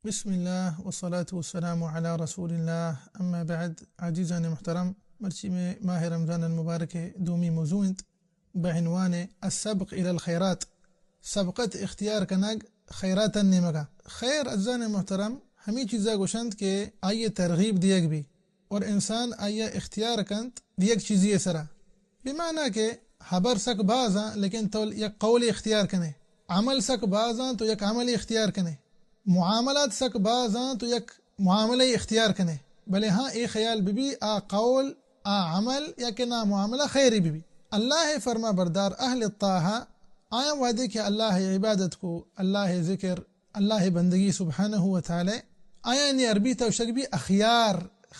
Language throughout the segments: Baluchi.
بسم اللہ والصلاة والسلام علی رسول اللہ، اما بعد۔ عزیزان محترم، مرچی میں ماہ رمضان المبارک دومی موضوع انت بہ عنوان السبق الی الخیرات، سبقت اختیار کنگ خیراتن نیمگا۔ خیر، عزیزان محترم، ہمی چیزا گوشنت کہ آئیے ترغیب دیگ بی اور انسان آئیے اختیار کنت دیگ چیزی سرا۔ بمعنی کہ ہبر سک بازاں، لیکن تو یک قول اختیار کنے، عمل سک بازاں تو یک عمل اختیار کنے، معاملات سک بازاں تو یک معاملہ اختیار کنے، بلے ہاں اے خیال ببی آ قول، آ عمل یا کہ نا معاملہ خیری ببی۔ اللہ فرما بردار اہل طاعہ، آیاں وہدے کہ اللہ عبادت کو، اللہ ذکر، اللہ بندگی سبحانہ و تعالی، آیانی عربی توشگ بی اخیار،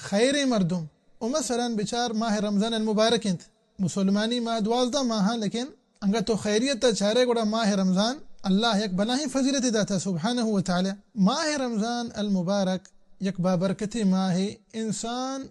خیریں مردم۔ و مثلاً بچار ماہ رمضان المبارک انت، مسلمانی ماہ دوازدہ ماہ، لیکن انگا تو خیریت چارے گڑا ماہ رمضان اللہ یک بلاہیں فضیلت داتا سبحانہ و تعالی۔ ماہ رمضان المبارک یک بابرکتی ماہ، انسان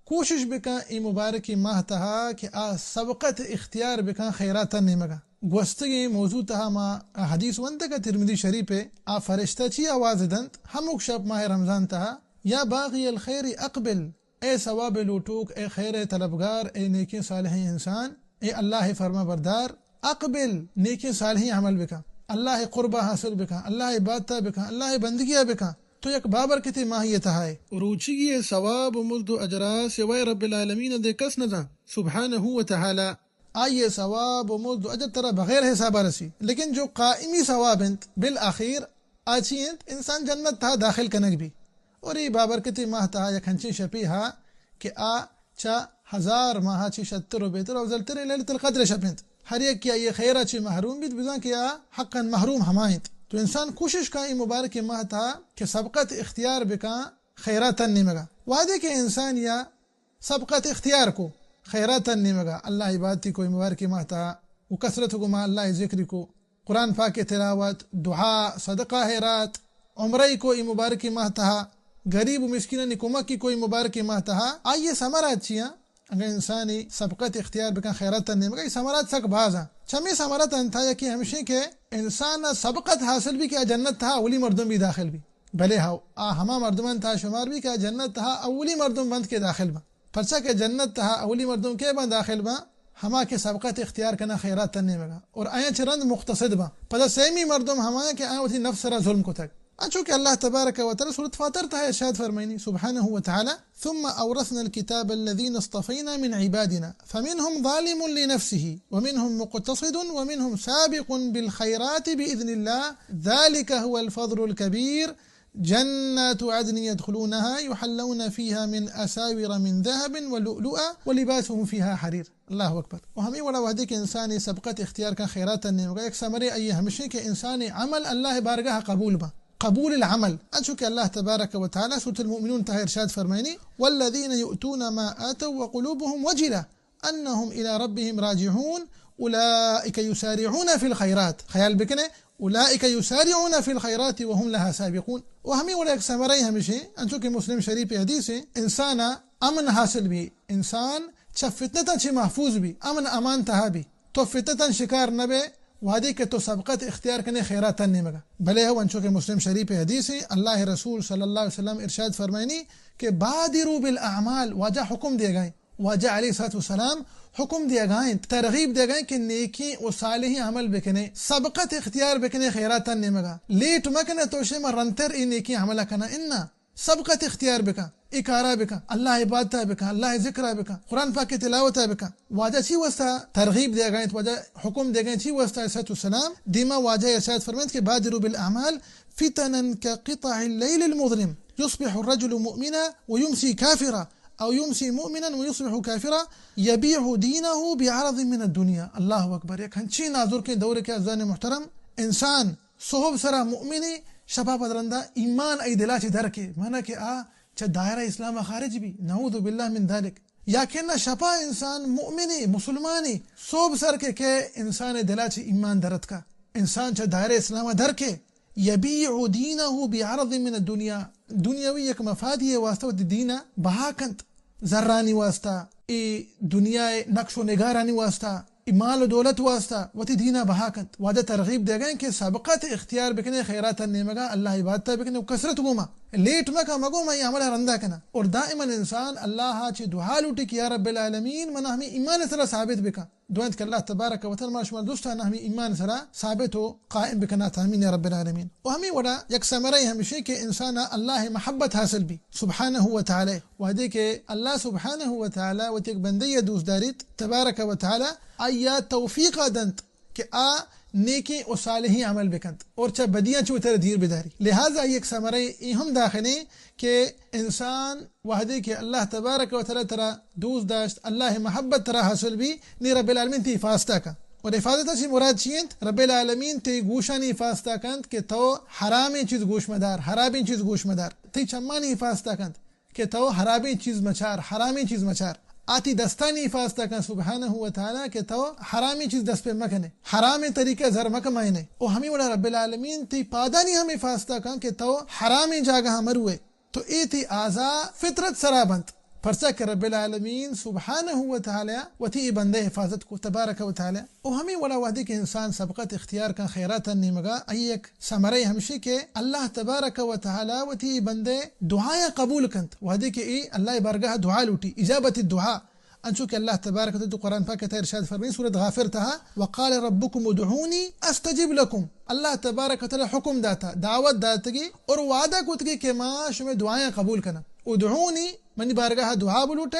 کوشش بکن اے مبارکی ماہ تہا کہ آ سبقت اختیار بکن خیراتن نیمگا۔ گوستگیں موضوع تہا ما آ حدیث ونتگ ترمذی شریف، آ فرشتہ چی آواز دنت ہمک شپ ماہ رمضان تہا، یا باغی الخیر اقبل، اے ثواب لوٹوک، اے خیر طلبگار، اے نیکیں صالحیں انسان، اے اللہ فرما بردار، اقبل، نیکیں صالحیں عمل بکن، اللہ قربہ حاصل بکن، اللہ عبادتہ بکن، اللہ بندگیہ بکن۔ تو یک بابرکتیں ماہی تہائے۔ روچیگی ثواب و مزد و اجرا سوائے رب العالمین دے کس نزان سبحانہ و تعالی۔ آئیے ثواب و مزد و اجر ترا بغیر حسابا رسی، لیکن جو قائمی ثواب انت بالآخیر آ چی انت؟ انسان جنت تہا داخل کنگ بی۔ اور اے بابرکتیں ماہ تہا یک ہنچیں شپے ہا کہ آ چہ ہزار ماہ چی شتر و بہتر و افضل تر لیلۃ القدر شپ انت۔ ہر یک کہ آئی خیرا چی محروم بیت، بزاں کہ آ حقاً محروم ہما انت۔ تو انسان کوشش کن اے مبارکیں ماہ تہا کہ سبقت اختیار بکن خیراتن نیمگا۔ وہدے کہ انسان یا سبقت اختیار کو خیراتن نیمگا، اللہ عبادتی کو اے مبارکیں ماہ تہا، و کثرت گما اللہ ذکر کو، قرآن پاک تلاوت، دعا، صدقہ خیرات، عمرہ کو اے مبارکیں ماہ تہا، غریب و مسکینانی کمک کو اے مبارکیں ماہ تہا، آئیے ثمرات چیاں؟ اگر انسانی سبقت اختیار بکن خیراتن نیمگا، اے ثمرات سک بازاں۔ چمی ثمرات انتہا یکی ہمشیں کہ انسان سبقت حاصل بی کہ آ جنت تہا اولی مردم بی داخل بی۔ بلے ہو، آ ہما مردمان تہا شمار بی کہ آ جنت تہا اولی مردم بنت کہ داخل بنت۔ پرچا کہ جنت تہا اولی مردم کے بنت داخل بنت؟ ہما کہ سبقت اختیار کناں خیراتن نیمگا۔ اور آیاں چہ رند مقتصد بنت۔ پدا سیمی مردم ہمایاں کہ آیاں وتی نفس سرا ظلم کتگ۔ انچو کہ اللہ تبارک و تعالی سورۃ فاطر تہا ارشاد فرمائنی سبحانہ و تعالی، ثم اورثنا الكتاب الذين اصطفينا من عبادنا فمنهم ظالم لنفسه ومنهم مقتصد ومنهم سابق بالخيرات بإذن الله ذلك هو الفضل الكبير جنات عدن يدخلونها يحلون فيها من أساور من ذهب ولؤلؤا ولباسهم فيها حرير۔ اللہ اکبر۔ و ہمے وڑا وہدے کہ انسان سبقت اختیار کن خیراتن نیمگا، یک ثمرے آئی ہمشیں کہ انسان عمل اللہ بارگاہ قبول با، قبول العمل۔ انچو کہ اللہ تبارک و تعالی سورۃ المؤمنون تہا ارشاد فرمائنی، والذين يؤتون ما آتوا وقلوبهم وجلة أنهم إلى ربهم راجعون أولئك يسارعون في الخيرات۔ خیال بکنے، أولئك يسارعون في الخيرات وهم لها سابقون۔ و ہمے وڑا یک ثمرے ہمشیں، انچو کہ مسلم شریف حدیث ہے، انسانا امن حاصل بی، انسان چہ فتنتاں چہ محفوظ بی، امن امان تہا بی۔ تو فتنتاں شکار نہ بے، وہدے کہ تو سبقت اختیار کنے خیراتن نیمگا۔ بلے ہو انچو کہ مسلم شریف حدیث ہے، اللہ رسول صلی اللہ علیہ وسلم ارشاد فرمائنی کہ بادروا بالاعمال، واجہ حکم دیگائیں، واجہ علیہ الصلوۃ والسلام حکم دیگائیں، ترغیب دیگائیں کہ نیکیں و صالحیں عمل بکنے، سبقت اختیار بکنے خیراتن نیمگا۔ لیٹ مکنے تو شے ما رنتر اے نیکیں عمل کنا، انا۔ سبقت اختیار بکن، اے کارا بکن، اللہ عبادتا بکن، اللہ ذکرا بکن، قرآن پاک تلاوتا بکن۔ واجہ چی واسطہ ترغیب دیگائیں، واجہ حکم دیگائیں چی واسطہ؟ علیہ الصلوۃ والسلام دیما واجہ ارشاد فرمائنت کہ بادروا بالاعمال فتنا كقطع الليل المظلم يصبح الرجل مؤمنا ويمسي كافرا أو يمسي مؤمنا ويصبح كافرا يبيع دينه بعرض من الدنيا۔ اللہ اکبر۔ یک ہنچیں نازرکیں دورے کہ عزیزان محترم، انسان سہب سرا مؤمنے، شپا پد رندا ایمان ای دلا چہ در کے، مانا کہ آ چہ دائرہ اسلام خارج بی، نعوذ باللہ من ذلک۔ یا کہ نہ شپا انسان مؤمنے، مسلمانے، سہب سر کے کہ انسان دلا چہ ایمان در اتکا، انسان چہ دائرہ اسلام در کے، یبیع دینہ بعرض من الدنیا، دنیاوی یک مفادی واسطہ وتی دینا بہا کنت، زرانی واسطہ، اے دنیا نقش و نگارانی واسطہ، مال و دولت واسطہ وتی دین ءَ بہا کنت۔ وہدے ترغیب دیگ ءَ ایں کہ سبقت اختیار بکنے، خیرات ءِ نیمگ ءَ اللہ ءِ عبادت ءَ بکنے و کثرت گوما، لیٹ مکن، مگو من اے عمل ءَ رندا کناں۔ اور دائما انسان اللہ ءَ چہ دعا لوٹی کہ یا رب العالمین، منا ہمے ایمان ءِ سرا ثابت بکن۔ دعا انت کہ اللہ تبارک و تعالی ما شما درستاں ہمے ایمان ءِ سرا ثابت و قائم بکنات، آمین یا رب العالمین۔ و ہمے وڑا یک ثمرہ ہمیشی کہ انسان ءَ اللہ ءِ محبت حاصل بی سبحانہ و تعالی۔ وہدے کہ اللہ سبحانہ و تعالی وتی یک بندے ءَ دوست داریت تبارک و تعالی، آئی ءَ توفیق ءَ دنت کہ آ نیکیں و صالحیں عمل بکنت اور چہ بدیاں چہ وترا دیر بداری۔ لہذا آئی یک ثمرہ اے ہم داخل ایں کہ انسان وہدے کہ اللہ تبارک و تعالی ترا دوست داشت، اللہ ءِ محبت ترا حاصل بی، نی رب العالمین تئی حفاظت ءَ کن۔ اور حفاظت ءَ چہ مراد چی انت؟ رب العالمین تئی گوشانی حفاظت ءَ کنت کہ تو حرامیں چیز گوش مدار، حرابیں چیز گوش مدار۔ تئی چمانی حفاظت ءَ کنت کہ تو حرابیں چیز مچار، حرامیں چیز مچار۔ آ تئی دستانی حفاظت ءَ کنت سبحانہ و تعالی کہ تو حرامیں چیز دست پہ مکنے، حرامیں طریقہ ءَ زر مکمائنے۔ و ہمے وڑا رب العالمین تئی پادانی ہم حفاظت ءَ کنت کہ تو حرامیں جاگہاں مروئے۔ تو اے تئی اعضا فطرت سرا بنت، پرچا کہ رب العالمین سبحانہ و تعالی وتی اے بندے حفاظت کو تبارک و تعالی۔ و ہمے وڑا وہدے کہ انسان سبقت اختیار کن خیرات ءِ نیمگا، آئی یک ثمرہ ہمشی کہ اللہ تبارک و تعالی وتی اے بندے دعایاں قبول کنت۔ وہدے کہ اے اللہ بارگاہ دعا لوٹی، اجابت الدعاء، انچو کہ اللہ تبارک و تعالی قرآن پاک ءِ تہا ارشاد فرمائے، سورۃ غافر تہا، وقال ربکم ادعونی استجب لکم۔ اللہ تبارک و تعالی حکم داتا، دعوت داتگی اور وعدہ کتگی کہ ما شمے دعایاں قبول کناں۔ ادعونی، منی بارگاہ دعا بلوٹے،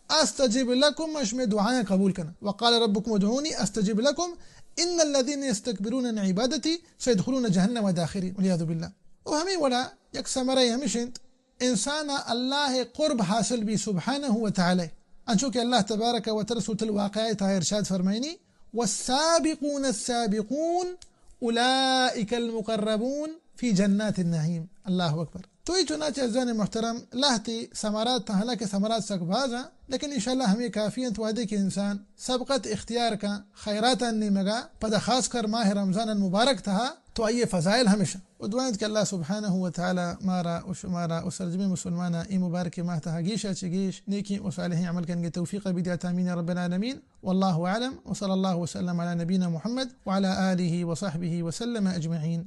استجب لکم، ما شمے دعایاں قبول کناں۔ وقال ربکم ادعونی استجب لکم، ان الذین یستکبرون عن عبادتی سیدخلون جہنم داخرین، والعیاذ باللہ۔ و ہمے وڑا یک ثمرہ ہمش انت، انسان ءَ اللہ ءِ قرب حاصل بی سبحانہ و تعالی۔ انچو کہ اللہ تبارک و تعالی سورۃ الواقعہ ءِ تہا ارشاد فرمائنی، والسابقون السابقون اولئک المقربون فی جنات النعیم۔ اللہ اکبر۔ تو اے چنانچہ عزیزان محترم، لہتے ثمرات تہا، حالانکہ ثمرات سک باز اں، لیکن انشاءاللہ ہمے کافی انت۔ وہدے کہ انسان سبقت اختیار کن خیراتانی نیمگا، پدا خاص کر ماہ رمضان المبارک تہا، تو آئی فضائل ہمیش انت۔ و دعا انت کہ اللہ سبحانہ و تعالی مارا و شمارا و سرجمیں مسلماناں اے مبارکیں ماہ تہا گیشا چہ گیش نیکیں و صالحیں عمل کنگے توفیق بدیات، آمین یا رب العالمین۔ واللہ اعلم، وصلی اللہ وسلم علی نبینا محمد وعلی آلہ وصحبہ وسلم اجمعین۔